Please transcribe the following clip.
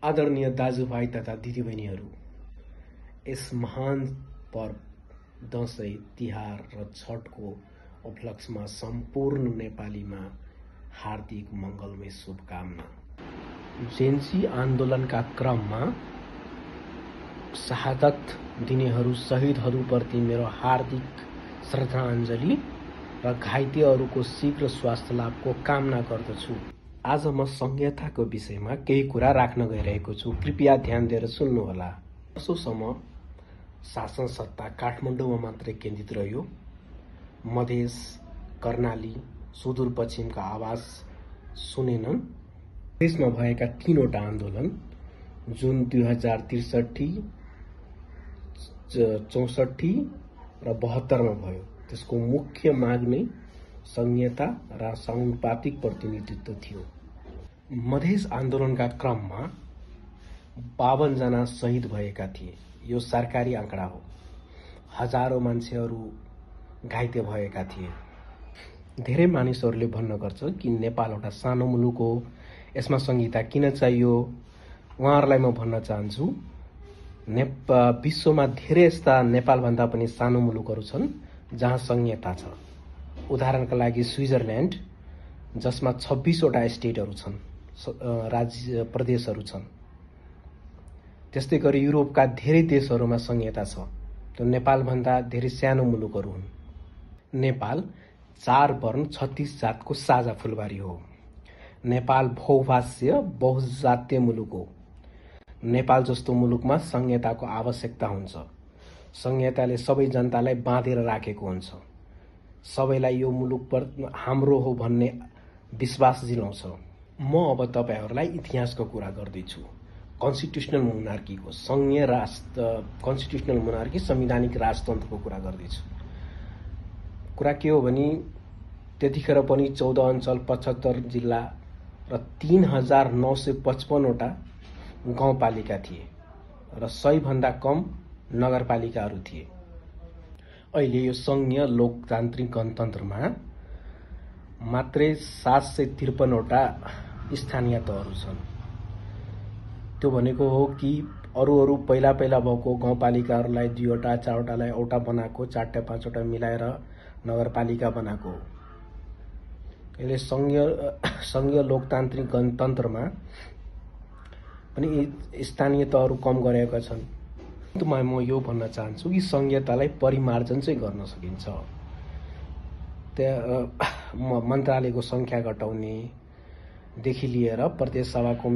आदरणीय दाजुभाइ तथा दिदीबहिनीहरू, यस महान पर्व दशैं तिहार र छठको उपलक्ष्यमा सम्पूर्ण नेपालीमा हार्दिक मंगलमय शुभकामना। जेन्जी आन्दोलनका क्रममा शहादत दिनेहरू शहीदहरूप्रति मेरो हार्दिक श्रद्धाञ्जली र घाइतेहरूको शीघ्र स्वास्थ्य लाभको कामना गर्दछु। आज म संहिताको विषयमा केही कुरा राख्न गइरहेको छु। कृपया ध्यान दिएर सुन्नुहोला। वर्षौंसम्म शासन सत्ता काठमाडौँमा मात्रै केन्द्रित रह्यो। मधेस, कर्णाली, सुदूरपश्चिमका आवाज सुनेनन्। देशमा भएका तीनवटा आन्दोलन जुन 2063, 64 र 72 मा भयो, त्यसको मुख्य माग नै संहिता र समानुपातिक प्रतिनिधित्व थियो। मधेस आन्दोलनका क्रममा 52 जना शहीद भएका थिए। यो सरकारी आंकडा हो। हजारौं मान्छेहरू घाइते भएका थिए। धेरै मानिसहरूले भन्न गर्छ कि नेपाल एउटा सानो मुलुक हो, यसमा संहिता किन चाहियो। उहाँहरूलाई म भन्न चाहन्छु, विश्वमा धेरै यस्ता नेपालभन्दा पनि सानो मुलुकहरू छन् जहाँ संहिता छ। उदाहरणका लागि स्विजरल्याण्ड, जसमा 26 वटा स्टेटहरू छन्, राज्य प्रदेशहरू छन्। त्यस्तै गरी युरोपका धेरै देशहरूमा संहिता छ। त्यो नेपालभन्दा धेरै सानो मुलुकहरू हुन्। नेपाल 4 वर्ण 36 जातको साझा फुलबारी हो। नेपाल बहुभाषीय बहुजातीय मुलुक हो। नेपाल जस्तो मुलुकमा संहिताको आवश्यकता हुन्छ। संहिताले सबै जनतालाई बाँधेर राखेको हुन्छ। सबैलाई यो मुलुक पर हाम्रो हो भन्ने विश्वास दिलाउँछ। म अब तपाईहरूलाई इतिहासको कुरा गर्दैछु। कन्स्टिट्युसनल मोनार्कीको, संघीय राष्ट्र, कन्स्टिट्युसनल मोनार्की, संवैधानिक राजतन्त्रको कुरा गर्दैछु। कुरा के हो भने त्यतिखेर पनि 14 अञ्चल, 75 जिल्ला र 3955 वटा गाउँपालिका थिए र 100 भन्दा कम नगरपालिकाहरू थिए। अहिले यो संघीय लोकतान्त्रिक गणतन्त्रमा मात्रै 753 वटा स्थानीय तहहरू छन्। त्यो भनेको हो कि अरू पहिला भएको गाउँपालिकाहरूलाई 2 वटा 4 वटालाई एउटा बनाएको, 4 टा 5 वटा मिलाएर नगरपालिका बनाएको हो। यसले संघीय लोकतान्त्रिक गणतन्त्रमा पनि स्थानीय तहहरू कम गरेका छन्। म यो भन्न चाहन्छु कि संहितालाई परिमार्जन चाहिँ गर्न सकिन्छ। मन्त्रालयको संख्या घटाउने देखि लिएर प्रदेश सभाको